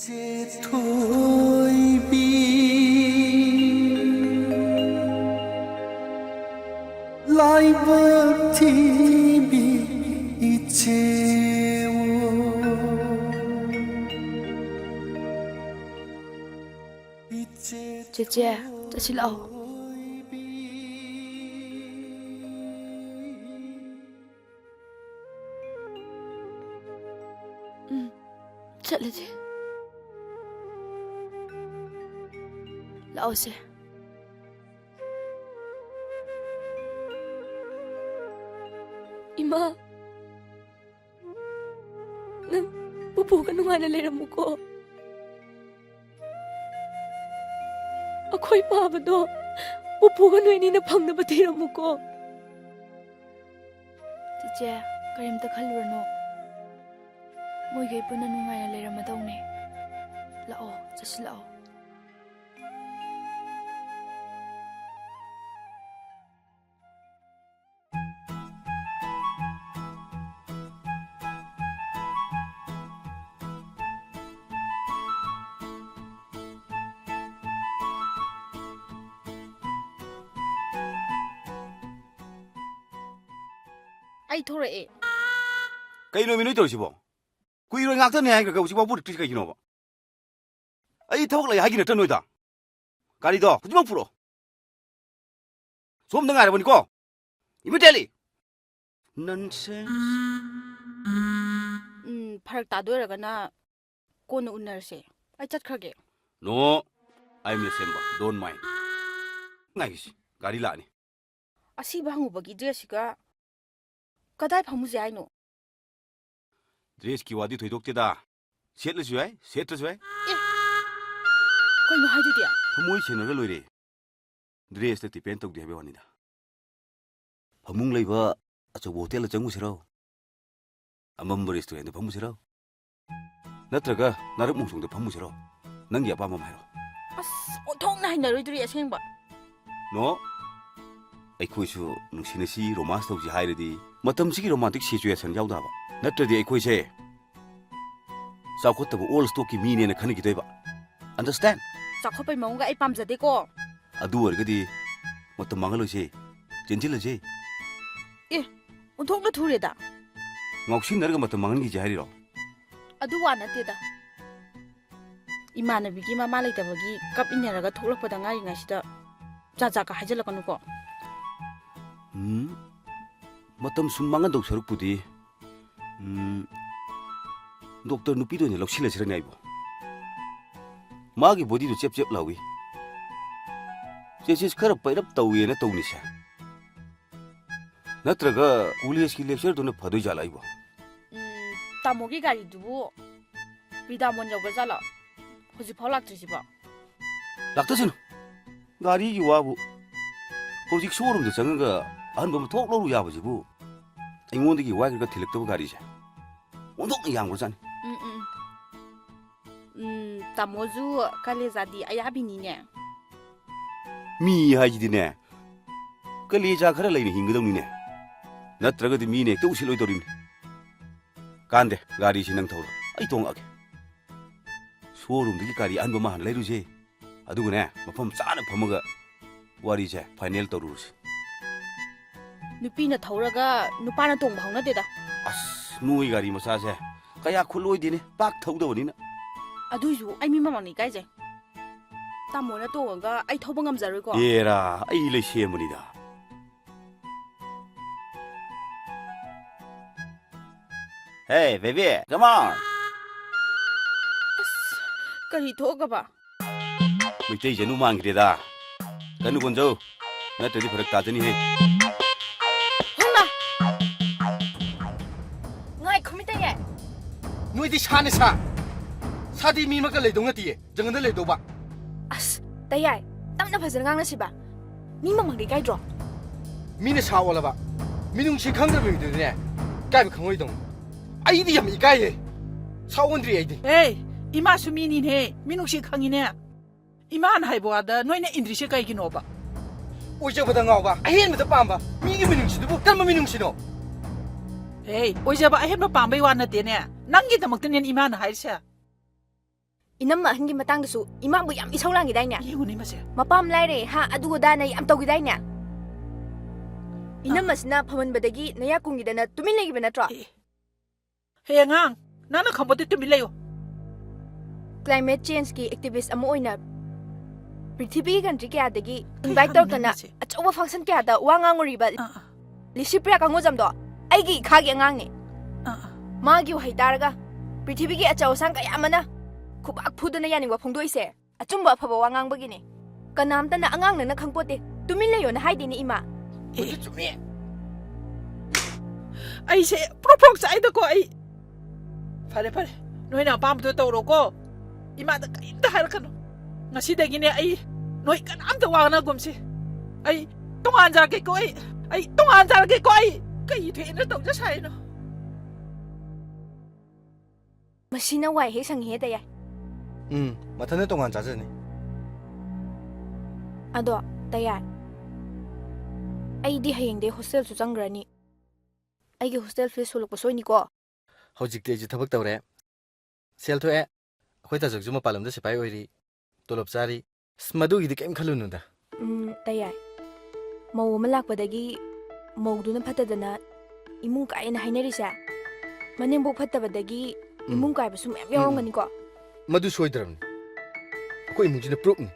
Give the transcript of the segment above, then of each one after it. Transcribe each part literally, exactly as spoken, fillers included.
ꯆꯦꯊꯣꯏꯕꯤ, ꯂꯥꯏꯕꯛ ꯊꯤꯕꯤ ꯏꯆꯦꯋꯣ꯫ ꯏꯆꯦ ꯆꯦꯆꯦ, ꯆꯠꯁꯤ ꯂꯥꯛꯑꯣ꯫ ꯊꯣꯏꯕꯤ꯫ ꯎꯝ, ꯆꯠꯂꯁꯦ꯫ ꯂꯥꯛꯑꯣꯁꯦ꯫ ꯏꯃꯥ, ꯅꯪ ꯄꯨꯄꯨꯒ ꯅꯨꯡꯉꯥꯏꯅ ꯂꯩꯔꯝꯃꯨꯀꯣ꯫ ꯑꯩꯈꯣꯏ ꯄꯥꯕꯗꯣ ꯄꯨꯄꯨꯒ ꯅꯣꯏꯅꯤꯅ ꯐꯪꯅꯕ ꯊꯤꯔꯝꯃꯨꯀꯣ꯫ ꯆꯦꯆꯦ, ꯀꯔꯤꯝꯇ ꯈꯜꯂꯨꯔꯅꯨ꯫ ꯃꯣꯏꯒꯩ ꯄꯨꯟꯅ ꯅꯨꯡꯉꯥꯏꯅ ꯂꯩꯔꯝꯃꯗꯧꯅꯦ꯫ ꯂꯥꯛꯑꯣ, ꯆꯠꯁꯤꯜꯂꯛꯑꯣ꯫ ꯑꯩ ꯊꯣꯔꯛꯑꯦ꯫ ꯀꯩꯅꯣꯃꯤ ꯅꯣꯏ ꯇꯧꯔꯤꯁꯤꯕꯣ? ꯀꯨꯏꯔꯣꯏ ꯉꯥꯛꯇꯅꯦ ꯍꯥꯏꯈ꯭ꯔꯒ ꯍꯧꯖꯤꯛꯐꯥꯎ ꯄꯨꯔꯛꯇ꯭ꯔꯤꯁꯤ ꯀꯩꯒꯤꯅꯣꯕ? ꯑꯩ ꯊꯕꯛ ꯂꯩ ꯍꯥꯏꯒꯤ ꯅꯠꯇ꯭ꯔ ꯅꯣꯏꯗ? ꯒꯥꯔꯤꯗꯣ ꯍꯧꯖꯤꯛꯃꯛ ꯄꯨꯔꯛꯑꯣ꯫ ꯁꯣꯝꯗ ꯉꯥꯏꯔꯕꯅꯤꯀꯣ꯫ Immediately! Nonsense. ꯎꯝ, ꯐꯔꯛ ꯇꯥꯗꯣꯏꯔꯒꯅ ꯀꯣꯟꯅ ꯎꯅꯔꯁꯦ꯫ ꯑꯩ ꯆꯠꯈ꯭ꯔꯒꯦ꯫ No, I am December. Don't mind. ꯉꯥꯏꯈꯤꯁꯤ, ꯒꯥꯔꯤ ꯂꯥꯛꯑꯅꯤ꯫ ꯑꯁꯤꯕ ꯍꯪꯉꯨꯕꯒꯤ ꯗ꯭ꯔꯦꯁꯁꯤꯒ ꯀꯗꯥꯏ ꯐꯝꯃꯨꯁꯦ ꯍꯥꯏꯅꯣ? ꯗ꯭ꯔꯦꯁꯀꯤ ꯋꯥꯗꯤ ꯊꯣꯏꯗꯣꯛꯇꯦꯗ꯫ ꯁꯦꯠꯂꯁꯨ ꯌꯥꯏ, ꯁꯦꯠꯇ꯭ꯔꯁꯨ ꯌꯥꯏ꯫ ꯑꯦ, ꯀꯩꯅꯣ ꯍꯥꯏꯗꯨꯗꯤ? ꯊꯃꯣꯏ ꯁꯦꯡꯅꯔꯒ ꯂꯣꯏꯔꯦ꯫ ꯗ꯭ꯔꯦꯁꯇ ꯗꯤꯄꯦꯟ ꯇꯧꯗꯦ ꯍꯥꯏꯕꯩ ꯋꯥꯅꯤꯗ꯫ ꯐꯃꯨꯡ ꯂꯩꯕ ꯑꯆꯧꯕ ꯍꯣꯇꯦꯜꯗ ꯆꯪꯉꯨꯁꯤꯔꯣ? ꯑꯃꯝꯕ ꯔꯦꯁꯇꯨꯔꯦꯟꯗ ꯐꯝꯃꯨꯁꯤꯔꯣ? ꯅꯠꯇ꯭ꯔꯒ ꯅꯥꯔꯛ ꯃꯣꯡꯁꯣꯡꯗ ꯐꯝꯃꯨꯁꯤꯔꯣ? ꯅꯪꯒꯤ ꯑꯄꯥꯝꯕ ꯑꯃ ꯍꯥꯏꯔꯣ꯫ ꯑꯁ, ꯑꯣꯟꯊꯣꯛꯅ ꯍꯩꯅꯔꯣꯏꯗꯣꯔꯤ ꯑꯁꯦꯡꯕ꯫ No, ꯑꯩꯈꯣꯏꯁꯨ ꯅꯨꯡꯁꯤꯅꯁꯤ, ꯔꯣꯃꯥꯟꯁ ꯇꯧꯁꯤ ꯍꯥꯏꯔꯗꯤ ꯃꯇꯝꯁꯤꯒꯤ ꯔꯣꯃꯥꯟꯇꯤꯛ ꯁꯤꯆꯨꯋꯦꯁꯟ ꯌꯥꯎꯗꯕ ꯅꯠꯇ꯭ꯔꯗꯤ ꯑꯩꯈꯣꯏꯁꯦ ꯆꯥꯎꯈꯠꯇꯕ ꯑꯣꯜ ꯁ꯭ꯇꯣꯛꯀꯤ ꯃꯤꯅꯦꯅ ꯈꯟꯈꯤꯗꯣꯏꯕ꯫ ꯑꯟꯗꯔꯁ꯭ꯇꯦꯟ? ꯆꯥꯎꯈꯠꯄꯩ ꯃꯑꯣꯡꯒ ꯑꯩ ꯄꯥꯝꯖꯗꯦꯀꯣ꯫ ꯑꯗꯨ ꯑꯣꯏꯔꯒꯗꯤ ꯃꯇꯝ ꯃꯥꯡꯍꯜꯂꯣꯏꯁꯦ, ꯆꯦꯟꯁꯤꯜꯂꯁꯦ꯫ ꯑꯦ, ꯑꯣꯟꯊꯣꯛꯅ ꯊꯨꯔꯦꯗ꯫ ꯉꯥꯎꯁꯤꯟꯅꯔꯒ ꯃꯇꯝ ꯃꯥꯡꯍꯟꯈꯤꯁꯦ ꯍꯥꯏꯔꯤꯔꯣ? ꯑꯗꯨ ꯋꯥ ꯅꯠꯇꯦꯗ꯫ ꯏꯃꯥꯟꯅꯕꯤꯒꯤ ꯃꯃꯥ ꯂꯩꯇꯕꯒꯤ ꯀꯞ ꯏꯟꯅꯔꯒ ꯊꯣꯛꯂꯛꯄꯗ ꯉꯥꯏꯔꯤꯉꯩꯁꯤꯗ ꯖꯥꯠ ꯖꯥꯠꯀ ꯍꯥꯏꯖꯤꯜꯂꯛꯀꯅꯨꯀꯣ꯫ ꯎꯝ, ꯃꯇꯝ ꯁꯨꯝ ꯃꯥꯡꯍꯟꯗꯧ ꯁꯔꯨꯛꯄꯨꯗꯤ, ꯎꯝ, ꯗꯣꯛꯇꯔ ꯅꯨꯄꯤꯗꯣ ꯑꯣꯏꯅ ꯂꯧꯁꯤꯜꯂꯁꯤꯔꯅꯦ ꯑꯩꯕꯣ? ꯃꯥꯒꯤ ꯕꯣꯗꯤꯗꯨ ꯆꯦꯞ ꯆꯦꯞ ꯂꯥꯎꯏ꯫ ꯆꯦꯁꯤꯁ ꯈꯔ ꯄꯩꯔꯞ ꯇꯧꯏꯅ ꯇꯧꯅꯤꯁꯦ꯫ ꯅꯠꯇ꯭ꯔꯒ ꯀꯣꯂꯦꯖꯀꯤ ꯂꯦꯛꯆꯔꯗꯨꯅ ꯐꯗꯣꯏ ꯖꯥꯠꯂꯥ ꯑꯩꯕꯣ? ꯎꯝ, ꯇꯥꯃꯣꯒꯤ ꯒꯥꯔꯤꯗꯨꯕꯨ ꯕ꯭ꯔꯤꯗꯥꯕꯣꯟ ꯌꯧꯒ꯭ꯔꯖꯥꯠꯂꯣ? ꯍꯧꯖꯤꯛꯐꯥꯎ ꯂꯥꯛꯇ꯭ꯔꯤꯁꯤꯕꯣ? ꯂꯥꯛꯇꯁꯅꯨ꯫ ꯒꯥꯔꯤꯒꯤ ꯋꯥꯕꯨ꯫ ꯍꯧꯖꯤꯛ ꯁꯣꯔꯨꯝꯗ ꯆꯪꯉꯒ ꯑꯍꯟꯕ ꯑꯃ ꯊꯣꯛ ꯂꯧꯔꯨ ꯌꯥꯕꯁꯤꯕꯨ꯫ ꯑꯩꯉꯣꯟꯗꯒꯤ ꯋꯥꯏꯈ꯭ꯔꯒ ꯊꯤꯜꯂꯛꯇꯕ ꯒꯥꯔꯤꯁꯦ ꯑꯣꯟꯊꯣꯛꯅ ꯌꯥꯝꯈ꯭ꯔꯖꯥꯠꯅꯤ꯫ ꯎꯝ, ꯎꯝ, ꯎꯝ꯫ ꯎꯝ, ꯇꯥꯃꯣꯁꯨ ꯀꯂꯦꯖꯥꯗꯤ ꯑꯌꯥꯕꯤꯅꯤꯅꯦ꯫ ꯃꯤ ꯍꯥꯏꯁꯤꯗꯤꯅꯦ, ꯀꯂꯦꯖꯥ ꯈꯔ ꯂꯩꯅ ꯍꯤꯡꯒꯗꯧꯅꯤꯅꯦ꯫ ꯅꯠꯇ꯭ꯔꯒꯗꯤ ꯃꯤꯅ ꯍꯦꯛꯇ ꯎꯁꯤꯠꯂꯣꯏꯗꯧꯔꯤꯕꯅꯤ꯫ ꯀꯥꯟꯗꯦ, ꯒꯥꯔꯤꯁꯤ ꯅꯪ ꯊꯧꯔꯣ, ꯑꯩ ꯇꯣꯡꯉꯛꯑꯒꯦ꯫ ꯁꯣꯔꯨꯝꯗꯒꯤ ꯒꯥꯔꯤ ꯑꯍꯟꯕ ꯑꯃ ꯍꯥꯟꯅ ꯂꯩꯔꯨꯁꯦ, ꯑꯗꯨꯒꯅꯦ, ꯃꯐꯝ ꯆꯥꯅ ꯐꯝꯃꯒ ꯋꯥꯔꯤꯁꯦ ꯐꯥꯏꯅꯦꯜ ꯇꯧꯔꯨꯔꯁꯤ꯫ ꯅꯨꯄꯤꯅ ꯊꯧꯔꯒ ꯅꯨꯄꯥꯅ ꯇꯣꯡꯕ ꯍꯧꯅꯗꯦꯗ꯫ ꯑꯁ, ꯅꯣꯏ ꯒꯥꯔꯤ ꯃꯆꯥꯁꯦ ꯀꯌꯥ ꯈꯨꯠꯂꯣꯏꯗꯦꯅꯦ, ꯄꯥꯛ ꯊꯧꯗꯕꯅꯤꯅ꯫ ꯑꯗꯨꯏꯁꯨ ꯑꯩ ꯃꯤ ꯃꯃꯥꯡꯅ ꯏꯀꯥꯏꯖꯩ꯫ ꯇꯥꯃꯣꯅ ꯇꯣꯡꯉꯒ ꯑꯩ ꯊꯧꯕ ꯉꯝꯖꯔꯣꯏꯀꯣ꯫ ꯑꯦꯔꯥ, ꯑꯩ ꯂꯩꯁꯦꯝꯕꯅꯤꯗ꯫ Hey, baby, come on. ꯑꯁ, ꯀꯔꯤ ꯊꯣꯛꯑꯒꯕ? ꯃꯩꯇꯩ ꯖꯅꯨ ꯃꯥꯟꯈꯤꯗꯦꯗ꯫ ꯀꯟꯅꯨ ꯀꯣꯟꯖꯧ, ꯅꯠꯇ꯭ꯔꯗꯤ ꯐꯔꯛ ꯇꯥꯖꯅꯤꯍꯦ꯫ ꯍꯩꯃꯥ! ꯉꯥꯏꯈꯣ, ꯃꯤꯇꯩ ꯌꯥꯏ꯫ ꯅꯣꯏꯗꯤ ꯁꯥꯅꯦ ꯁꯥ꯫ ꯁꯥꯗꯤ ꯃꯤ ꯑꯃꯒ ꯂꯩꯗꯧ ꯅꯠꯇꯤꯌꯦ, ꯖꯪꯒꯜꯗ ꯂꯩꯗꯧꯕ꯫ ꯑꯁ, ꯇꯌꯥꯏ, ꯇꯞꯅ ꯐꯖꯅ ꯉꯥꯡꯅꯁꯤꯕ꯫ ꯃꯤ ꯃꯃꯥꯡꯗ ꯏꯀꯥꯏꯗ꯭ꯔꯣ? ꯃꯤꯅ ꯁꯥ ꯑꯣꯜꯂꯕ꯫ ꯃꯤꯅꯨꯡꯁꯤ ꯈꯪꯗꯕ ꯃꯤꯗꯨꯗꯤꯅꯦ, ꯏꯀꯥꯏꯕ ꯈꯪꯉꯣꯏꯗꯧꯅꯤ꯫ ꯑꯩꯗꯤ ꯌꯥꯝ ꯏꯀꯥꯏꯌꯦ꯫ ꯁꯥ ꯑꯣꯟꯗ꯭ꯔꯤ ꯑꯩꯗꯤ꯫ ꯑꯦ, ꯏꯃꯥꯁꯨ ꯃꯤꯅꯤꯅꯦ, ꯃꯤꯅꯨꯡꯁꯤ ꯈꯪꯉꯤꯅꯦ꯫ ꯏꯃꯥꯅ ꯍꯥꯏꯕ ꯋꯥꯗ ꯅꯣꯏꯅ ꯏꯟꯗ꯭ꯔꯤꯁꯦ ꯀꯩꯒꯤꯅꯣꯕ? ꯑꯣꯏꯖꯕꯗ ꯉꯥꯎꯕ, ꯑꯍꯦꯟꯕꯗ ꯄꯥꯝꯕ, ꯃꯤꯒꯤ ꯃꯤꯅꯨꯡꯁꯤꯗꯨꯕꯨ ꯀꯔꯝꯕ ꯃꯤꯅꯨꯡꯁꯤꯅꯣ? ꯍꯦ, ꯑꯣꯏꯖꯕ ꯑꯍꯦꯟꯕ ꯄꯥꯝꯕꯩ ꯋꯥ ꯅꯠꯇꯦꯅꯦ꯫ ꯅꯪꯒꯤꯗꯃꯛꯇꯅꯦ ꯏꯃꯥꯅ ꯍꯥꯏꯔꯤꯁꯦ꯫ ꯏꯅꯝꯃ ꯑꯍꯟꯒꯤ ꯃꯇꯥꯡꯗꯁꯨ ꯏꯃꯥꯕꯨ ꯌꯥꯝ ꯏꯁꯧ ꯂꯥꯡꯈꯤꯗꯥꯏꯅꯦ? ꯌꯦꯡꯉꯨꯅꯦ ꯃꯁꯦ꯫ ꯃꯄꯥꯝ ꯂꯥꯏꯔꯦ ꯍꯥ, ꯑꯗꯨ ꯑꯗꯥꯅ ꯌꯥꯝ ꯇꯧꯈꯤꯗꯥꯏꯅꯦ? ꯏꯅꯝꯃꯁꯤꯅ ꯐꯝꯍꯟꯕꯗꯒꯤ ꯅꯌꯥ ꯀꯨꯝꯈꯤꯗꯅ ꯇꯨꯃꯤꯟ ꯂꯩꯈꯤꯕ ꯅꯠꯇ꯭ꯔꯣ? ꯑꯦ, ꯍꯦ ꯑꯉꯥꯡ, ꯅꯪꯅ ꯈꯪꯕꯗꯤ ꯇꯨꯃꯤꯟ ꯂꯩꯌꯨ꯫ Climate changeꯀꯤ activist ꯑꯃ ꯑꯣꯏꯅ ꯄ꯭ꯔꯤꯊꯤꯕꯤꯒꯤ country ꯀꯌꯥꯗꯒꯤ ꯀꯩ invite ꯍꯥꯏꯅꯣ ꯇꯧꯔꯛꯇꯅ ꯅꯪꯒꯤꯁꯦ? ꯑꯆꯧꯕ function ꯀꯌꯥꯗ ꯋꯥ ꯉꯥꯡꯉꯨꯔꯤꯕ ꯑꯥ, ꯑꯥ꯫ ꯂꯤꯁꯤꯄ꯭ꯔꯤꯌꯥ ꯀꯥꯡꯉꯣꯖꯝꯗꯣ ꯑꯩꯒꯤ ꯏꯈꯥꯒꯤ ꯑꯉꯥꯡꯅꯦ꯫ ꯑꯥ, ꯑꯥ꯫ ꯃꯥꯒꯤ ꯋꯥꯍꯩ ꯇꯥꯔꯒ ꯄ꯭ꯔꯤꯊꯤꯕꯤꯒꯤ ꯑꯆꯧ ꯑꯁꯥꯡ ꯀꯌꯥ ꯑꯃꯅ ꯈꯨꯕꯥꯛ ꯐꯨꯗꯅ ꯌꯥꯅꯤꯡꯕ ꯐꯣꯡꯗꯣꯛꯏꯁꯦ ꯑꯆꯨꯝꯕ ꯑꯐꯕ ꯋꯥ ꯉꯥꯡꯕꯒꯤꯅꯦ꯫ ꯀꯅꯥꯝꯇꯅ ꯑꯉꯥꯡ ꯅꯪꯅ ꯈꯪꯄꯣꯠꯇꯦ, ꯇꯨꯃꯤꯟ ꯂꯩꯌꯣꯅ ꯍꯥꯏꯗꯦꯅꯦ ꯏꯃꯥ꯫ ꯑꯦ꯫ ꯃꯗꯨ ꯆꯨꯝꯃꯤ꯫ ꯑꯩꯁꯦ ꯄ꯭ꯔꯣꯛ ꯄ꯭ꯔꯣꯛ ꯆꯥꯛꯏꯗꯀꯣ ꯑꯩ꯫ ꯐꯔꯦ, ꯐꯔꯦ꯫ ꯅꯣꯏꯅ ꯑꯄꯥꯝꯕꯗꯣ ꯇꯧꯔꯣꯀꯣ꯫ ꯏꯃꯥꯗ ꯀꯔꯤꯝꯇ ꯍꯥꯏꯔꯛꯀꯅꯨ꯫ ꯉꯁꯤꯗꯒꯤꯅꯦ ꯑꯩ ꯅꯣꯏ ꯀꯅꯥꯝꯇ ꯋꯥ ꯉꯥꯡꯅꯒꯨꯝꯁꯤ꯫ ꯑꯩ ꯇꯣꯉꯥꯟꯖꯔꯒꯦꯀꯣ ꯑꯩ꯫ ꯑꯩ ꯇꯣꯉꯥꯟꯖꯔꯒꯦꯀꯣ ꯑꯩ꯫ ꯀꯩ ꯊꯣꯛꯑꯦꯅ ꯇꯧꯖ ꯁꯥꯏꯅꯣ? ꯃꯁꯤꯅ ꯋꯥꯏ ꯍꯦꯛ ꯁꯪꯉꯤꯍꯦ, ꯇꯌꯥꯏ꯫ ꯎꯝ, ꯃꯊꯟꯇ ꯇꯣꯉꯥꯟ ꯆꯥꯖꯅꯤ꯫ ꯑꯗꯣ, ꯇꯌꯥꯏ, ꯑꯩꯗꯤ ꯍꯌꯦꯡꯗꯩ hostelꯁꯨ ꯆꯪꯈ꯭ꯔꯅꯤ꯫ ꯑꯩꯒꯤ hostel fees ꯍꯨꯜꯂꯛꯄ ꯁꯣꯏꯅꯤꯀꯣ? ꯍꯧꯖꯤꯛꯇꯤ ꯑꯩꯁꯨ ꯊꯕꯛ ꯇꯧꯔꯦ꯫ ꯁꯦꯜ ꯊꯣꯛꯑꯦ꯫ ꯑꯩꯈꯣꯏ ꯇꯥꯖꯛꯁꯨ ꯃꯄꯥꯟ ꯂꯝꯗ ꯁꯤꯐꯥꯏ ꯑꯣꯏꯔꯤ꯫ ꯇꯣꯂꯣꯞ ꯆꯥꯔꯤ꯫ ꯑꯁ, ꯃꯗꯨꯒꯤꯗꯤ ꯀꯩꯝ ꯈꯜꯂꯨꯅꯨꯗ꯫ ꯎꯝ, ꯇꯌꯥꯏ꯫ ꯃꯧ ꯑꯃ ꯂꯥꯛꯄꯗꯒꯤ ꯃꯧꯗꯨꯅ ꯐꯠꯇꯗꯅ ꯏꯃꯨꯡ ꯀꯥꯏꯌꯦꯅ ꯍꯥꯏꯅꯔꯤꯁꯦ꯫ ꯃꯅꯦꯝꯕꯣꯛ ꯐꯠꯇꯕꯗꯒꯤ ꯎꯝ꯫ ꯏꯃꯨꯡ ꯀꯥꯏꯕꯁꯨ ꯃꯌꯥꯝ ꯎꯝ, ꯎꯝ꯫ ꯌꯥꯎꯔꯝꯒꯅꯤꯀꯣ? ꯃꯗꯨ ꯁꯣꯏꯗ꯭ꯔꯕꯅꯤ꯫ ꯑꯩꯈꯣꯏ ꯏꯃꯨꯡꯁꯤꯅ proofꯅꯤ꯫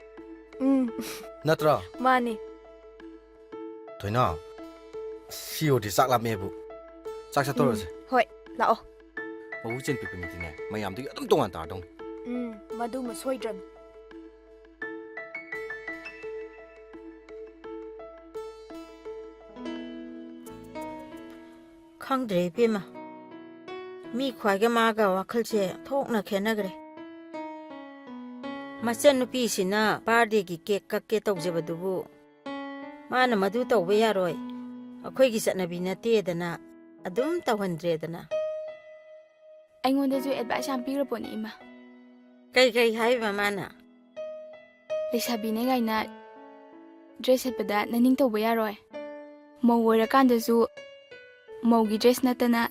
ꯎꯝ꯫ ꯅꯠꯇ꯭ꯔꯣ? ꯃꯥꯅꯦ꯫ ꯊꯣꯏꯅ, ꯁꯤ ꯑꯣꯏꯔꯗꯤ ꯆꯥꯛ ꯂꯥꯝꯃꯦꯕꯨ꯫ ꯆꯥꯛ ꯆꯥꯊꯣꯛꯔꯁꯦ꯫ ꯎꯝ, ꯍꯣꯏ, ꯂꯥꯛꯑꯣ꯫ ꯃꯕꯨꯛ ꯆꯦꯟ ꯄꯤꯛꯄ ꯃꯤꯗꯤꯅꯦ, ꯃꯌꯥꯝꯗꯒꯤ ꯑꯗꯨꯝ ꯇꯣꯉꯥꯟ ꯇꯥꯔꯗꯧꯅꯤ꯫ ꯎꯝ, ꯃꯗꯨꯃ ꯁꯣꯏꯗ꯭ꯔꯕꯅꯤ꯫ ꯈꯪꯗ꯭ꯔꯦ ꯏꯕꯦꯝꯃ, ꯃꯤ ꯈ꯭ꯋꯥꯏꯒ ꯃꯥꯒ ꯋꯥꯈꯜꯁꯦ ꯊꯣꯛꯅ ꯈꯦꯠꯅꯈ꯭ꯔꯦ꯫ ꯃꯆꯟꯅꯨꯄꯤꯁꯤꯅ birthdayꯒꯤ cake ꯀꯛꯀꯦ ꯇꯧꯖꯕꯗꯨꯕꯨ ꯃꯥꯅ ꯃꯗꯨ ꯇꯧꯕ ꯌꯥꯔꯣꯏ, ꯑꯩꯈꯣꯏꯒꯤ ꯆꯠꯅꯕꯤ ꯅꯠꯇꯦꯗꯅ ꯑꯗꯨꯝ ꯇꯧꯍꯟꯗ꯭ꯔꯦꯗꯅ꯫ ꯑꯩꯉꯣꯟꯗꯁꯨ advice ꯌꯥꯝ ꯄꯤꯈ꯭ꯔ ꯄꯣꯠꯅꯤ, ꯏꯃꯥ꯫ ꯀꯩ ꯀꯩ ꯍꯥꯏꯕ ꯃꯥꯅ? ꯂꯩꯁꯥꯕꯤꯅꯦ ꯀꯥꯏꯅ dress ꯁꯦꯠꯄꯗ ꯅꯅꯤꯡ ꯇꯧꯕ ꯌꯥꯔꯣꯏ꯫ ꯃꯧ ꯑꯣꯏꯔꯀꯥꯟꯗꯁꯨ ꯃꯧꯒꯤ ꯗ꯭ꯔꯦꯁ ꯅꯠꯇꯅ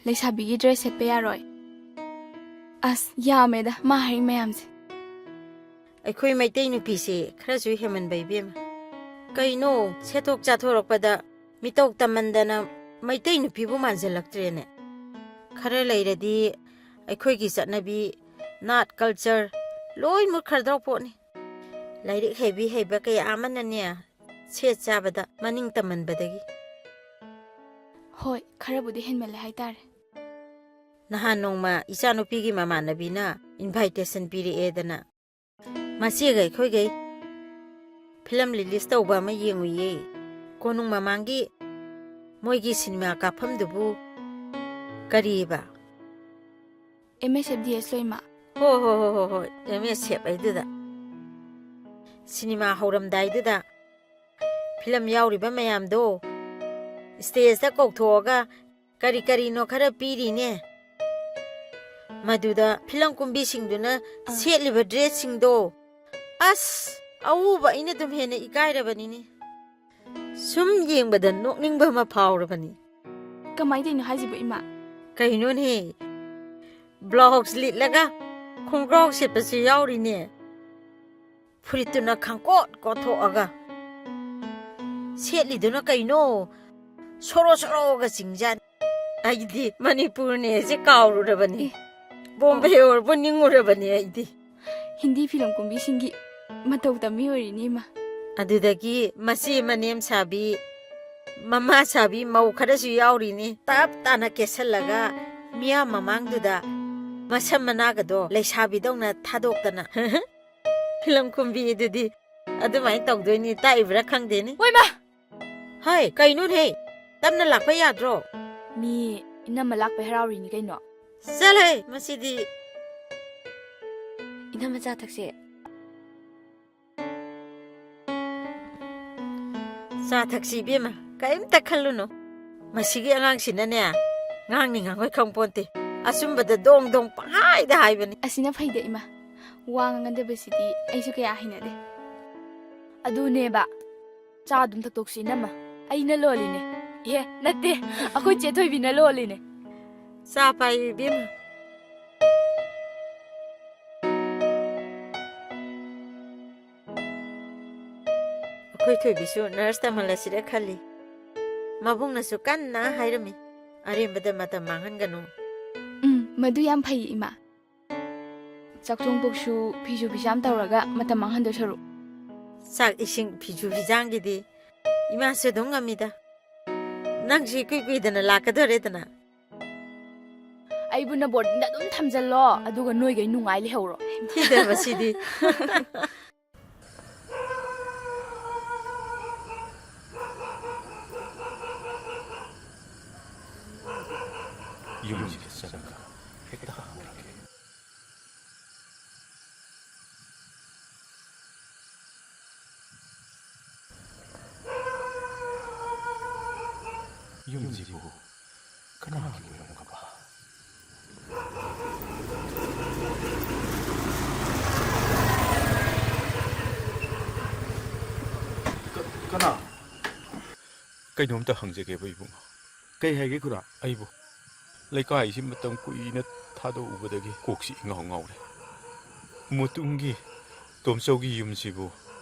ꯂꯩꯁꯥꯕꯤꯒꯤ ꯗ꯭ꯔꯦꯁ ꯁꯦꯠꯄ ꯌꯥꯔꯣꯏ꯫ ꯑꯁ, ꯌꯥꯝꯃꯦꯗ ꯃꯥ ꯍꯥꯏꯔꯤ ꯃꯌꯥꯝꯁꯦ꯫ ꯑꯩꯈꯣꯏ ꯃꯩꯇꯩ ꯅꯨꯄꯤꯁꯦ ꯈꯔꯁꯨ ꯍꯦꯃꯟꯕ ꯏꯕꯦꯝꯃ꯫ ꯀꯩꯅꯣ, ꯁꯦꯠꯊꯣꯛ ꯆꯥꯊꯣꯔꯛꯄꯗ ꯃꯤꯇꯧ ꯇꯝꯃꯟꯗꯅ ꯃꯩꯇꯩ ꯅꯨꯄꯤꯕꯨ ꯃꯥꯟꯁꯤꯜꯂꯛꯇ꯭ꯔꯦꯅꯦ꯫ ꯈꯔ ꯂꯩꯔꯗꯤ ꯑꯩꯈꯣꯏꯒꯤ ꯆꯠꯅꯕꯤ, ꯅꯥꯠ, ꯀꯜꯆꯔ ꯂꯣꯏ ꯃꯨꯠꯈ꯭ꯔꯗꯧ ꯄꯣꯠꯅꯤ꯫ ꯂꯥꯏꯔꯤꯛ ꯍꯩꯕꯤ ꯍꯩꯕ ꯀꯌꯥ ꯑꯃꯅꯅꯦ ꯁꯦꯠ ꯆꯥꯕꯗ ꯃꯅꯤꯡ ꯇꯝꯃꯟꯕꯗꯒꯤ꯫ ꯍꯣꯏ, ꯈꯔꯕꯨꯗꯤ ꯍꯦꯟꯃꯜꯂꯦ ꯍꯥꯏꯇꯥꯔꯦ꯫ ꯅꯍꯥꯟ ꯅꯣꯡꯃ ꯏꯆꯥꯅꯨꯄꯤꯒꯤ ꯃꯃꯥꯟꯅꯕꯤꯅ invitation ꯄꯤꯔꯛꯑꯦꯗꯅ ꯃꯆꯦꯒ ꯑꯩꯈꯣꯏꯒꯩ ꯐꯤꯂꯝ release ꯇꯧꯕ ꯑꯃ ꯌꯦꯡꯉꯨꯏꯌꯦ꯫ ꯀꯣꯅꯨꯡ ꯃꯃꯥꯡꯒꯤ ꯃꯣꯏꯒꯤ ꯁꯤꯅꯦꯃꯥ ꯀꯥꯞꯐꯝꯗꯨꯕꯨ ꯀꯔꯤꯕ? ꯑꯦꯝ ꯑꯦꯁ ꯑꯦꯐ ꯗꯤ ꯑꯦꯁ ꯂꯣꯏꯃ꯫ ꯍꯣ ꯍꯣ ꯍꯣ ꯍꯣ ꯍꯣꯏ, ꯑꯦꯝ ꯑꯦꯁ ꯑꯦꯐ ꯍꯥꯏꯗꯨꯗ꯫ ꯁꯤꯅꯦꯃꯥ ꯍꯧꯔꯝꯗꯥꯏꯗꯨꯗ ꯐꯤꯂꯝ ꯌꯥꯎꯔꯤꯕ ꯃꯌꯥꯝꯗꯣ stageꯇ ꯀꯧꯊꯣꯛꯑꯒ ꯀꯔꯤ ꯀꯔꯤꯅꯣ ꯈꯔ ꯄꯤꯔꯤꯅꯦ꯫ ꯃꯗꯨꯗ ꯐꯤꯂꯝ ꯀꯨꯝꯕꯤꯁꯤꯡꯗꯨꯅ ꯑꯥ꯫ ꯁꯦꯠꯂꯤꯕ dressꯁꯤꯡꯗꯣ, ꯑꯁ, ꯑꯎꯕ ꯑꯩꯅ ꯑꯗꯨꯝ ꯍꯦꯟꯅ ꯏꯀꯥꯏꯔꯕꯅꯤꯅꯦ꯫ ꯁꯨꯝ ꯌꯦꯡꯕꯗ ꯅꯣꯛꯅꯤꯡꯕ ꯑꯃ ꯐꯥꯎꯔꯕꯅꯤ꯫ ꯀꯃꯥꯏꯅ ꯇꯧꯔꯤꯅꯣ ꯍꯥꯏꯁꯤꯕꯨ, ꯏꯃꯥ? ꯀꯩꯅꯣꯅꯦ, blouse ꯂꯤꯠꯂꯒ ꯈꯣꯡꯒ꯭ꯔꯥꯎ ꯁꯦꯠꯄꯁꯨ ꯌꯥꯎꯔꯤꯅꯦ꯫ ꯐꯨꯔꯤꯠꯇꯨꯅ ꯈꯪꯀꯣꯠ ꯀꯣꯠꯊꯣꯛꯑꯒ꯫ ꯁꯦꯠꯂꯤꯗꯨꯅ ꯀꯩꯅꯣ? ꯁꯣꯔꯣ ꯁꯣꯔꯣꯒ ꯆꯤꯡꯖꯥꯠꯅꯤ꯫ ꯑꯩꯗꯤ ꯃꯅꯤꯄꯨꯔꯅꯦꯁꯦ ꯀꯥꯎꯔꯨꯔꯕꯅꯤ꯫ ꯑꯦ꯫ ꯕꯣꯝꯕꯦ ꯑꯣꯏꯔꯕꯣ ꯅꯤꯡꯉꯨꯔꯕꯅꯤ ꯑꯩꯗꯤ꯫ ꯍꯤꯟꯗꯤ ꯐꯤꯂꯝ ꯀꯨꯝꯕꯤꯁꯤꯡꯒꯤ ꯃꯇꯧ ꯇꯝꯃꯤ ꯑꯣꯏꯔꯤꯅꯤ, ꯏꯃꯥ꯫ ꯑꯗꯨꯗꯒꯤ ꯃꯆꯦ ꯃꯅꯦꯝ ꯁꯥꯕꯤ, ꯃꯃꯥ ꯁꯥꯕꯤ ꯃꯧ ꯈꯔꯁꯨ ꯌꯥꯎꯔꯤꯅꯤ꯫ ꯇꯞ ꯇꯥꯅ ꯀꯦꯁꯜꯂꯒ ꯃꯤꯌꯥꯝ ꯃꯃꯥꯡꯗꯨꯗ ꯃꯁꯝ ꯃꯅꯥꯒꯗꯣ ꯂꯩꯁꯥꯕꯤꯗꯧꯅ ꯊꯥꯗꯣꯛꯇꯅ꯫ ꯐꯤꯂꯝ ꯀꯨꯝꯕꯤ ꯑꯗꯨꯗꯤ ꯑꯗꯨꯃꯥꯏꯅ ꯇꯧꯗꯣꯏꯅꯤ, ꯇꯥꯛꯏꯕ꯭ꯔꯥ ꯈꯪꯗꯦꯅꯦ꯫ ꯍꯣꯏ, ꯃꯥ! ꯍꯣꯏ, ꯀꯩꯅꯣꯅꯦ? ꯇꯞꯅ ꯂꯥꯛꯄ ꯌꯥꯗ꯭ꯔꯣ? ꯃꯤ ꯏꯅꯝꯃ ꯂꯥꯛꯄꯩ ꯍꯔꯥꯎꯔꯤꯅꯤ ꯀꯩꯅꯣ꯫ ꯆꯠꯂꯍꯦ, ꯃꯁꯤꯗꯤ꯫ ꯏꯅꯝꯃ, ꯆꯥ ꯊꯛꯁꯦ꯫ ꯆꯥ ꯊꯛꯁꯤ ꯏꯕꯦꯝꯃ, ꯀꯔꯤꯝꯇ ꯈꯜꯂꯨꯅꯨ꯫ ꯃꯁꯤꯒꯤ ꯑꯉꯥꯡꯁꯤꯅꯅꯦ, ꯉꯥꯡꯅꯤ ꯉꯥꯡꯉꯣꯏ ꯈꯪꯄꯣꯟꯇꯦ꯫ ꯑꯆꯨꯝꯕꯗ ꯗꯣꯡ ꯗꯣꯡ ꯄꯪꯍꯥꯏꯗ ꯍꯥꯏꯕꯅꯤ꯫ ꯑꯁꯤꯅ ꯐꯩꯗ, ꯏꯃꯥ꯫ ꯋꯥ ꯉꯥꯡꯒꯟꯗꯕꯁꯤꯗꯤ ꯑꯩꯁꯨ ꯀꯌꯥ ꯍꯩꯅꯗꯦ꯫ ꯑꯗꯨꯅꯦꯕ꯫ ꯆꯥ ꯑꯗꯨꯝ ꯊꯛꯇꯣꯛꯁꯤ, ꯏꯅꯝꯃ꯫ ꯑꯩꯅ ꯂꯣꯜꯂꯤꯅꯦ꯫ ꯑꯦ, ꯅꯠꯇꯦ, ꯑꯩꯈꯣꯏ ꯆꯦ ꯊꯣꯏꯕꯤꯅ ꯂꯣꯜꯂꯤꯅꯦ꯫ ꯆꯥ ꯄꯥꯏꯌꯨ, ꯏꯕꯦꯝꯃ꯫ ꯑꯩꯈꯣꯏ ꯊꯣꯏꯕꯤꯁꯨ ꯅꯔꯁ ꯇꯝꯍꯜꯂꯁꯤꯔ ꯈꯜꯂꯤ꯫ ꯃꯕꯨꯡꯅꯁꯨ ꯀꯟꯅ ꯍꯥꯏꯔꯝꯃꯤ, "ꯑꯔꯦꯝꯕꯗ ꯃꯇꯝ ꯃꯥꯡꯍꯟꯒꯅꯨ"꯫ ꯎꯝ, ꯃꯗꯨ ꯌꯥꯝ ꯐꯩ, ꯏꯃꯥ꯫ ꯆꯥꯛꯊꯣꯡ ꯄꯣꯛꯁꯨ ꯐꯤꯁꯨ ꯐꯤꯖꯥꯝ ꯇꯧꯔꯒ ꯃꯇꯝ ꯃꯥꯡꯍꯟꯗꯣꯏ ꯁꯔꯨꯛ꯫ ꯆꯥꯛ ꯏꯁꯤꯡ ꯐꯤꯁꯨ ꯐꯤꯖꯥꯝꯒꯤꯗꯤ ꯏꯃꯥꯁꯨ ꯑꯗꯨꯝ ꯉꯝꯃꯤꯗ꯫ ꯅꯪꯁꯨ ꯏꯀꯨꯏ ꯀꯨꯏꯗꯅ ꯂꯥꯛꯀꯗꯣꯔꯦꯗꯅ꯫ ꯑꯩꯕꯨꯅ ꯕꯣꯔꯗꯤꯡꯗ ꯑꯗꯨꯝ ꯊꯝꯖꯜꯂꯣ, ꯑꯗꯨꯒ ꯅꯣꯏꯒꯩ ꯅꯨꯡꯉꯥꯏ ꯂꯩꯍꯧꯔꯣ꯫ ꯊꯤꯗꯕꯁꯤꯗꯤ꯫ ꯌꯨꯝꯁꯤꯗ ꯆꯪꯉꯒ ꯍꯦꯛꯇ ꯍꯪꯉꯨꯔꯒꯦ꯫ ꯌꯨꯝꯁꯤꯕꯨ ꯀꯅꯥꯒꯤ ꯑꯣꯏꯔꯝꯒꯕ? ꯀ-, ꯀꯅꯥ? ꯀꯩꯅꯣꯝꯇ ꯍꯪꯖꯒꯦꯕ, ꯏꯕꯨꯡꯉꯣ꯫ ꯀꯩ ꯍꯥꯏꯒꯦ, ꯈꯨꯔꯥ? ꯑꯩꯕꯨ ꯂꯩꯀꯥꯏꯁꯤ ꯃꯇꯝ ꯀꯨꯏꯅ ꯊꯥꯗꯣꯛꯎꯕꯗꯒꯤ ꯀꯣꯛꯁꯤ ꯏꯉꯥꯎ ꯉꯥꯎꯔꯦ꯫ ꯃꯇꯨꯡꯒꯤ ꯇꯣꯝꯆꯧꯒꯤ ꯌꯨꯝꯁꯤꯕꯨ?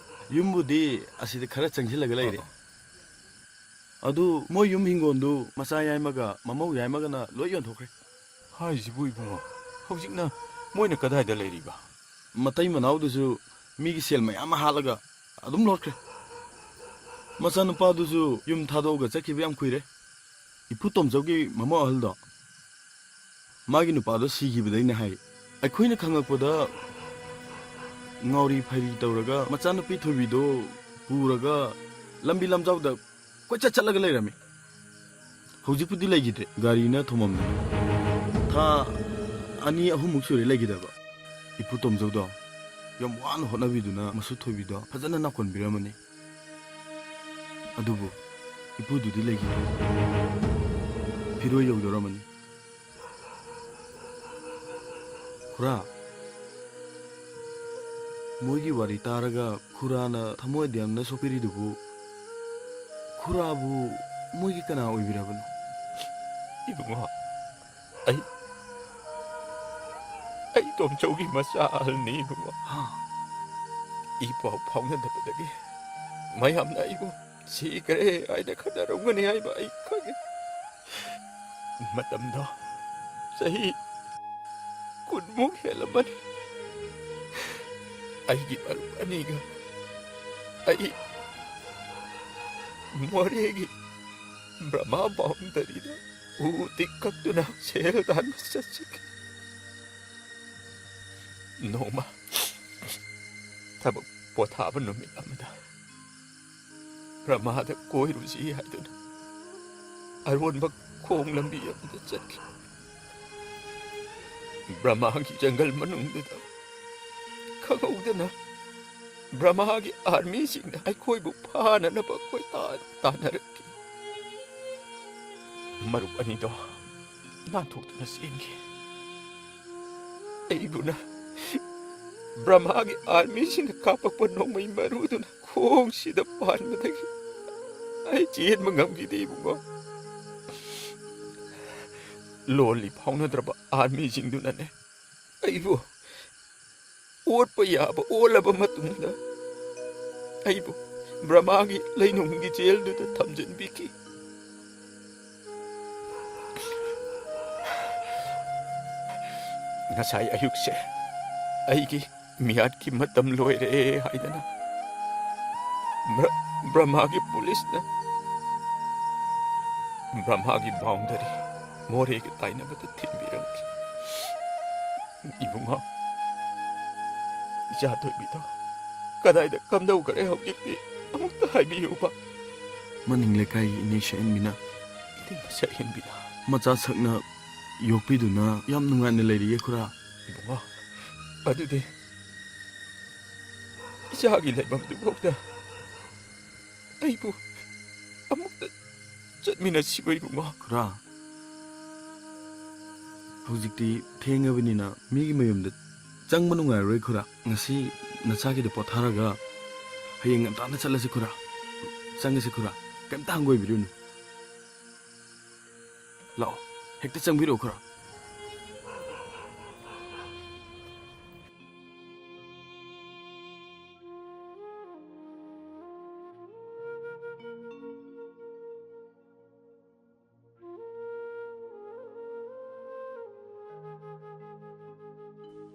ꯌꯨꯝꯕꯨꯗꯤ ꯑꯁꯤꯗ ꯈꯔ ꯆꯪꯁꯤꯜꯂꯒ ꯂꯩꯔꯦ꯫ ꯑ, ꯑ꯫ ꯑꯗꯨ ꯃꯣꯏ ꯌꯨꯝ ꯍꯤꯡꯒꯣꯜꯗꯨ ꯃꯆꯥ ꯌꯥꯏꯃꯒ ꯃꯃꯧ ꯌꯥꯏꯃꯒꯅ ꯂꯣꯏ ꯌꯣꯟꯊꯣꯛꯈ꯭ꯔꯦ꯫ ꯍꯥꯏꯁꯤꯕꯨ ꯏꯕꯨꯡꯉꯣ, ꯍꯧꯖꯤꯛꯅ ꯃꯣꯏꯅ ꯀꯗꯥꯏꯗ ꯂꯩꯔꯤꯕ? ꯃꯇꯩ ꯃꯅꯥꯎꯗꯨꯁꯨ ꯃꯤꯒꯤ ꯁꯦꯜ ꯃꯌꯥꯝ ꯑꯃ ꯍꯥꯠꯂꯒ ꯑꯗꯨꯝ ꯂꯣꯠꯈ꯭ꯔꯦ꯫ ꯃꯆꯥꯅꯨꯄꯥꯗꯨꯁꯨ ꯌꯨꯝ ꯊꯥꯗꯣꯛꯑꯒ ꯆꯠꯈꯤꯕ ꯌꯥꯝ ꯀꯨꯏꯔꯦ꯫ ꯏꯄꯨ ꯇꯣꯝꯆꯧꯒꯤ ꯃꯃꯧ ꯑꯍꯜꯗꯣ, ꯃꯥꯒꯤ ꯅꯨꯄꯥꯗꯣ ꯁꯤꯈꯤꯕꯗꯩꯅꯦ ꯍꯥꯏ꯫ ꯑꯩꯈꯣꯏꯅ ꯈꯪꯉꯛꯄꯗ ꯉꯥꯎꯔꯤ ꯐꯩꯔꯤ ꯇꯧꯔꯒ ꯃꯆꯥꯅꯨꯄꯤ ꯊꯣꯏꯕꯤꯗꯣ ꯄꯨꯔꯒ ꯂꯝꯕꯤ ꯂꯝꯖꯥꯎꯗ ꯀꯣꯏꯆꯠ ꯆꯠꯂꯒ ꯂꯩꯔꯝꯃꯤ꯫ ꯍꯧꯖꯤꯛꯄꯨꯗꯤ ꯂꯩꯈꯤꯗ꯭ꯔꯦ, ꯒꯥꯔꯤꯅ ꯊꯣꯝꯃꯝꯃꯦ꯫ ꯊꯥ ꯑꯅꯤ ꯑꯍꯨꯝꯃꯨꯛ ꯁꯨꯔꯦ ꯂꯩꯈꯤꯗꯕ꯫ ꯏꯄꯨ ꯇꯣꯝꯖꯧꯗꯣ ꯌꯥꯝ ꯋꯥꯅ ꯍꯣꯠꯅꯕꯤꯗꯨꯅ ꯃꯁꯨ ꯊꯣꯏꯕꯤꯗꯣ ꯐꯖꯅ ꯅꯥꯀꯣꯟꯕꯤꯔꯝꯃꯅꯤ꯫ ꯑꯗꯨꯕꯨ ꯏꯄꯨꯗꯨꯗꯤ ꯂꯩꯈꯤꯗ꯭ꯔꯦ꯫ ꯐꯤꯔꯣꯏ ꯌꯧꯗꯧꯔꯝꯃꯅꯤ꯫ ꯈꯨꯔꯥ, ꯃꯣꯏꯒꯤ ꯋꯥꯔꯤ ꯇꯥꯔꯒ ꯈꯨꯔꯥꯅ ꯊꯃꯣꯏ ꯑꯗꯨ ꯌꯥꯝꯅ ꯁꯣꯛꯄꯤꯔꯤꯗꯨꯕꯨ, ꯈꯨꯔꯥꯕꯨ ꯃꯣꯏꯒꯤ ꯀꯅꯥ ꯑꯣꯏꯕꯤꯔꯕꯅꯣ? ꯏꯕꯨꯡꯉꯣ, ꯑꯩ, ꯑꯩ ꯇꯣꯝꯆꯧꯒꯤ ꯃꯆꯥ ꯑꯍꯜꯅꯤ ꯏꯕꯨꯡꯉꯣ꯫ ꯍꯥ? ꯏ ꯄꯥꯎ ꯐꯥꯎꯅꯗꯕꯗꯒꯤ ꯃꯌꯥꯝꯅ ꯑꯩꯕꯨ ꯁꯤꯈ꯭ꯔꯦ ꯍꯥꯏꯅ ꯈꯟꯅꯔꯝꯒꯅꯤ ꯍꯥꯏꯕ ꯑꯩ ꯈꯪꯉꯤ꯫ ꯃꯇꯝꯗꯣ ꯆꯍꯤ ꯀꯨꯟꯃꯨꯛ ꯍꯦꯜꯂꯝꯃꯅꯤ꯫ ꯑꯩꯒꯤ ꯃꯔꯨꯞ ꯑꯅꯤꯒ ꯑꯩ ꯃꯣꯔꯦꯒꯤ ꯕ꯭ꯔꯍ꯭ꯃ ꯕꯥꯎꯟꯗꯔꯤꯗ ꯎ ꯇꯤꯛ ꯀꯛꯇꯨꯅ ꯁꯦꯜ ꯇꯥꯟꯕ ꯆꯠꯆꯈꯤ꯫ ꯅꯣꯡꯃ ꯊꯕꯛ ꯄꯣꯊꯥꯕ ꯅꯨꯃꯤꯠ ꯑꯃꯗ ꯕ꯭ꯔꯍ꯭ꯃꯗ ꯀꯣꯏꯔꯨꯁꯤ ꯍꯥꯏꯗꯨꯅ ꯑꯔꯣꯟꯕ ꯈꯣꯡ ꯂꯝꯕꯤ ꯑꯃꯗ ꯆꯠꯈꯤ꯫ ꯕ꯭ꯔꯍ꯭ꯃꯒꯤ ꯖꯪꯒꯜ ꯃꯅꯨꯡꯗꯨꯗ ꯈꯪꯍꯧꯗꯅ ꯕ꯭ꯔꯍ꯭ꯃꯒꯤ ꯑꯥꯔꯃꯤꯁꯤꯡꯅ ꯑꯩꯈꯣꯏꯕꯨ ꯐꯥꯅꯅꯕ ꯀꯣꯏꯇꯥꯟ ꯇꯥꯟꯅꯔꯛꯈꯤ꯫ ꯃꯔꯨꯞ ꯑꯅꯤꯗꯣ ꯅꯥꯟꯊꯣꯛꯇꯨꯅ ꯆꯦꯟꯈꯤ꯫ ꯑꯩꯕꯨꯅ ꯕ꯭ꯔꯍ꯭ꯃꯒꯤ ꯑꯥꯔꯃꯤꯁꯤꯡꯅ ꯀꯥꯞꯄꯛꯄ ꯅꯣꯡꯃꯩ ꯃꯔꯨꯗꯨꯅ ꯈꯣꯡꯁꯤꯗ ꯄꯥꯟꯕꯗꯒꯤ ꯑꯩ ꯆꯦꯟꯕ ꯉꯝꯈꯤꯗꯦ ꯏꯕꯨꯡꯉꯣ꯫ ꯂꯣꯜꯂꯤ ꯐꯥꯎꯅꯗ꯭ꯔꯕ ꯑꯥꯔꯃꯤꯁꯤꯡꯗꯨꯅꯅꯦ ꯑꯩꯕꯨ ꯑꯣꯠꯄ ꯌꯥꯕ ꯑꯣꯜꯂꯕ ꯃꯇꯨꯡꯗ ꯑꯩꯕꯨ ꯕ꯭ꯔꯍ꯭ꯃꯒꯤ ꯂꯩꯅꯨꯡꯒꯤ ꯖꯦꯜꯗꯨꯗ ꯊꯝꯖꯤꯟꯕꯤꯈꯤ꯫ ꯉꯁꯥꯏ ꯑꯌꯨꯛꯁꯦ ꯑꯩꯒꯤ ꯃꯤꯌꯥꯠꯀꯤ ꯃꯇꯝ ꯂꯣꯏꯔꯦ ꯍꯥꯏꯗꯅ ꯕ꯭ꯔ-, ꯕ꯭ꯔꯍ꯭ꯃꯒꯤ ꯄꯨꯂꯤꯁꯅ ꯕ꯭ꯔꯍ꯭ꯃꯒꯤ ꯕꯥꯎꯟꯗꯔꯤ ꯃꯣꯔꯦꯒ ꯇꯥꯏꯅꯕꯗ ꯊꯤꯟꯕꯤꯔꯝꯈꯤ꯫ ꯏꯕꯨꯡꯉꯣ, ꯏꯆꯥ ꯊꯣꯏꯕꯤꯗꯣ ꯀꯗꯥꯏꯗ ꯀꯝꯗꯧꯈ꯭ꯔꯦ ꯍꯧꯖꯤꯛꯇꯤ? ꯑꯃꯨꯛꯇ ꯍꯥꯏꯕꯤꯌꯨꯕ꯫ ꯃꯅꯤꯡ ꯂꯩꯀꯥꯏꯒꯤ ꯏꯅꯦ ꯁꯛꯍꯦꯟꯕꯤꯅ, ꯏꯅꯦ ꯁꯛꯍꯦꯟꯕꯤꯅ ꯃꯆꯥ ꯁꯛꯅ ꯌꯣꯛꯄꯤꯗꯨꯅ ꯌꯥꯝ ꯅꯨꯡꯉꯥꯏꯅ ꯂꯩꯔꯤꯌꯦ ꯈꯨꯔꯥ꯫ ꯏꯕꯨꯡꯉꯣ, ꯑꯗꯨꯗꯤ ꯏꯆꯥꯒꯤ ꯂꯩꯐꯝꯗꯨꯐꯥꯎꯗ ꯑꯩꯕꯨ ꯑꯃꯨꯛꯇ ꯆꯠꯃꯤꯟꯅꯁꯤꯕ ꯏꯕꯨꯡꯉꯣ꯫ ꯈꯨꯔꯥ, ꯍꯧꯖꯤꯛꯇꯤ ꯊꯦꯡꯉꯕꯅꯤꯅ ꯃꯤꯒꯤ ꯃꯌꯨꯝꯗ ꯆꯪꯕ ꯅꯨꯡꯉꯥꯏꯔꯔꯣꯏ ꯈꯨꯔꯥ꯫ ꯉꯁꯤ ꯅꯆꯥꯒꯤꯗ ꯄꯣꯊꯥꯔꯒ ꯍꯌꯦꯡ ꯉꯟꯇꯥꯅ ꯆꯠꯂꯁꯤ ꯈꯨꯔꯥ꯫ ꯆꯪꯉꯁꯤ ꯈꯨꯔꯥ, ꯀꯩꯝꯇ ꯍꯪꯒꯣꯏꯕꯤꯔꯨꯅꯨ꯫ ꯂꯥꯛꯑꯣ, ꯍꯦꯛꯇ ꯆꯪꯕꯤꯔꯛꯑꯣ ꯈꯨꯔꯥ꯫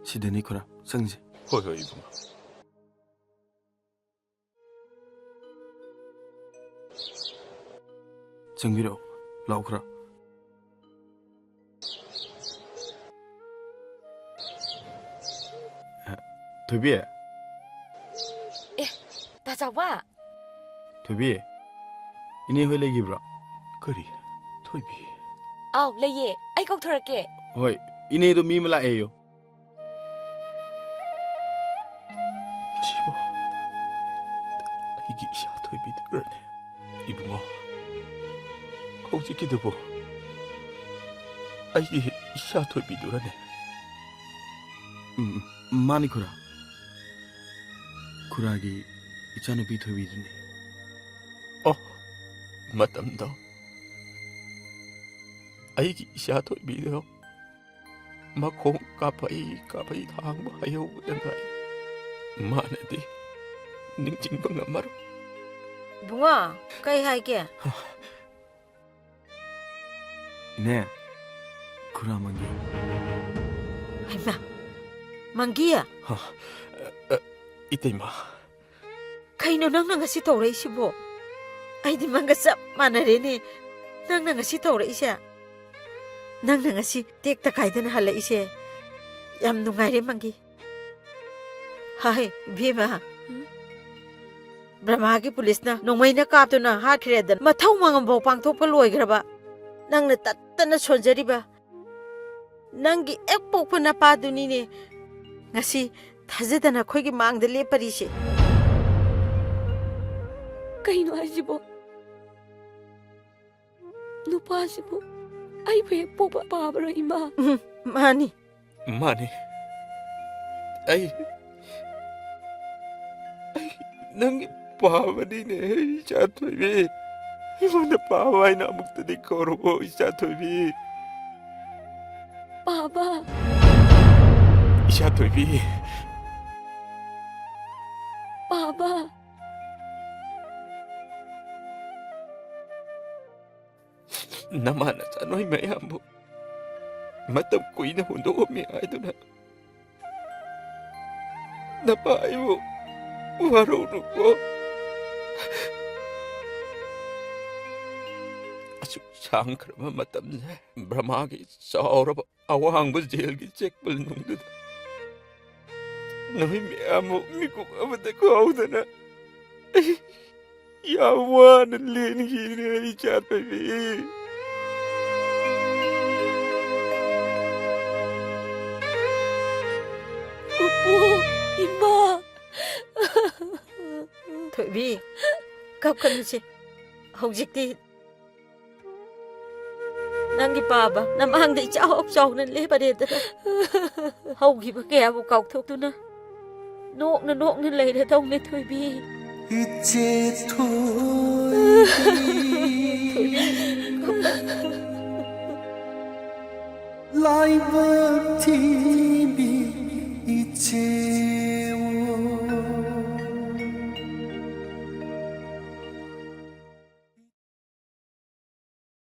ꯁꯤꯗꯅꯤ ꯈꯨꯔꯥ, ꯆꯪꯁꯤ꯫ ꯍꯣꯏ, ꯍꯣꯏ, ꯏꯕꯨꯡꯉꯣ꯫ ꯆꯪꯕꯤꯔꯛꯑꯣ, ꯂꯥꯛꯑꯣ ꯈꯨꯔꯥ꯫ ꯑ, ꯊꯣꯏꯕꯤ꯫ ꯑꯦ, ꯇꯥ ꯆꯥꯎꯕ꯫ ꯊꯣꯏꯕꯤ, ꯏꯅꯦ ꯍꯣꯏ ꯂꯩꯈꯤꯕ꯭ꯔꯣ? ꯀꯔꯤ? ꯊꯣꯏꯕꯤ? ꯑꯥꯎ, ꯂꯩꯌꯦ꯫ ꯑꯩ ꯀꯧꯊꯣꯔꯛꯀꯦ꯫ ꯍꯣꯏ, ꯏꯅꯦꯗꯣ ꯃꯤ ꯑꯃ ꯂꯥꯛꯑꯦꯌꯣ꯫ ꯑꯁꯤꯕꯨ ꯑꯩꯒꯤ ꯏꯆꯥ ꯊꯣꯏꯕꯤꯗꯨꯔꯅꯦ? ꯏꯕꯨꯡꯉꯣ, ꯍꯧꯖꯤꯛꯀꯤꯗꯨꯕꯨ ꯑꯩꯒꯤ ꯏꯆꯥ ꯊꯣꯏꯕꯤꯗꯨꯔꯅꯦ? ꯎꯝ, ꯃꯥꯅꯤ ꯈꯨꯔꯥ꯫ ꯈꯨꯔꯥꯒꯤ ꯏꯆꯥꯅꯨꯄꯤ ꯊꯣꯏꯕꯤꯗꯨꯅꯤ꯫ ꯑꯣ, ꯃꯇꯝꯗꯣ ꯑꯩꯒꯤ ꯏꯆꯥ ꯊꯣꯏꯕꯤꯗꯣ ꯃꯈꯣꯡ ꯀꯥꯐꯩ ꯀꯥꯐꯩ ꯊꯥꯡꯕ ꯍꯥꯏꯍꯧꯕꯗ ꯉꯥꯏ꯫ ꯃꯥꯅꯗꯤ ꯅꯤꯡꯁꯤꯡꯕ ꯉꯝꯃꯔꯣꯏ꯫ ꯏꯕꯨꯡꯉꯣ, ꯀꯩ ꯍꯥꯏꯒꯦ? ꯏꯅꯦ, ꯈꯨꯔꯥ ꯃꯪꯒꯤ꯫ ꯍꯩꯃꯥ, ꯃꯪꯒꯤ? ꯍ, ꯑ, ꯑ, ꯏꯇꯩꯃ꯫ ꯀꯩꯅꯣ ꯅꯪꯅ ꯉꯁꯤ ꯇꯧꯔꯛꯏꯁꯤꯕꯣ? ꯑꯩꯗꯤ ꯃꯪꯒ ꯆꯞ ꯃꯥꯟꯅꯔꯦꯅꯦ, ꯅꯪꯅ ꯉꯁꯤ ꯇꯧꯔꯛꯏꯁꯦ꯫ ꯅꯪꯅ ꯉꯁꯤ ꯇꯦꯛꯇ ꯀꯥꯏꯗꯅ ꯍꯜꯂꯛꯏꯁꯦ꯫ ꯌꯥꯝ ꯅꯨꯡꯉꯥꯏꯔꯦ, ꯃꯪꯒꯤ꯫ ꯍꯥꯏ, ꯏꯕꯦꯝꯃ꯫ ꯎꯝ? ꯕ꯭ꯔꯍ꯭ꯃꯥꯒꯤ ꯄꯨꯂꯤꯁꯅ ꯅꯣꯡꯃꯩꯅ ꯀꯥꯞꯇꯨꯅ ꯍꯥꯠꯈ꯭ꯔꯦꯗꯅ, ꯃꯊꯧ ꯃꯉꯝꯐꯥꯎ ꯄꯥꯡꯊꯣꯛꯄ ꯂꯣꯏꯈ꯭ꯔꯕ ꯅꯪꯅ ꯇꯠꯇꯅ ꯁꯣꯟꯖꯔꯤꯕ ꯅꯪꯒꯤ ꯍꯦꯛ ꯄꯣꯛꯄ ꯅꯄꯥꯗꯨꯅꯤꯅꯦ ꯉꯁꯤ ꯊꯥꯖꯗꯅ ꯑꯩꯈꯣꯏꯒꯤ ꯃꯥꯡꯗ ꯂꯦꯞꯄꯔꯤꯁꯦ꯫ ꯀꯩꯅꯣ ꯍꯥꯏꯁꯤꯕꯣ? ꯅꯨꯄꯥꯁꯤꯕꯨ ꯑꯩꯕꯨ ꯍꯦꯛ ꯄꯣꯛꯄ ꯄꯥꯕ꯭ꯔꯣ, ꯏꯃꯥ? ꯎꯝ, ꯃꯥꯅꯤ꯫ ꯃꯥꯅꯤ꯫ ꯑꯩ, ꯑꯩ ꯅꯪꯒꯤ ꯄꯥꯕꯅꯤꯅꯦ, ꯏꯆꯥ ꯊꯣꯏꯕꯤ꯫ ꯑꯩꯉꯣꯟꯗ ꯄꯥꯕ ꯍꯥꯏꯅ ꯑꯃꯨꯛꯇꯗꯤ ꯀꯧꯔꯛꯑꯣ, ꯏꯆꯥ ꯊꯣꯏꯕꯤ꯫ ꯄꯥꯕ꯫ ꯏꯆꯥ ꯊꯣꯏꯕꯤ꯫ ꯄꯥꯕ꯫ ꯅꯃꯥ ꯅꯆꯥ ꯅꯣꯏ ꯃꯌꯥꯝꯕꯨ ꯃꯇꯝ ꯀꯨꯏꯅ ꯍꯨꯟꯗꯣꯛꯑꯝꯃꯤ ꯍꯥꯏꯗꯨꯅ ꯅꯄꯥ ꯑꯩꯕꯨ ꯋꯥꯔꯧꯅꯨꯀꯣ꯫ ꯑꯁꯨꯛ ꯁꯥꯡꯈ꯭ꯔꯕ ꯃꯇꯝꯁꯦ ꯕ꯭ꯔꯍꯃꯥꯒꯤ ꯆꯥꯎꯔꯕ ꯑꯋꯥꯡꯕ ꯖꯦꯜꯒꯤ ꯆꯦꯛꯄꯜ ꯅꯨꯡꯗꯨꯗ ꯅꯣꯏ ꯃꯌꯥꯝꯕꯨ ꯃꯤꯀꯨꯞ ꯑꯃꯗ ꯀꯥꯎꯗꯅ ꯑꯩ ꯌꯥꯝ ꯋꯥꯅ ꯂꯦꯟꯈꯤꯅꯦ, ꯑꯩ ꯏꯆꯥ ꯊꯣꯏꯕꯤ꯫ ꯄꯨꯄꯨ, ꯏꯃꯥ꯫ ꯊꯣꯏꯕꯤ, ꯀꯞꯀꯅꯨꯁꯦ꯫ ꯍꯧꯖꯤꯛꯇꯤ ꯅꯪꯒꯤ ꯄꯥꯕ ꯅꯃꯥꯡꯗ ꯏꯆꯥꯎ ꯆꯥꯎꯅ ꯂꯦꯞꯄꯔꯦꯗꯅ꯫ ꯍꯧꯈꯤꯕ ꯀꯌꯥꯕꯨ ꯀꯥꯎꯊꯣꯛꯇꯨꯅ ꯅꯣꯛꯅ ꯅꯣꯛꯅ ꯂꯩꯔꯗꯧꯅꯦ, ꯊꯣꯏꯕꯤ꯫ ꯏꯆꯦ ꯊꯣꯏꯕꯤ, ꯂꯥꯏꯕꯛ ꯊꯤꯕꯤ ꯏꯆꯦ꯫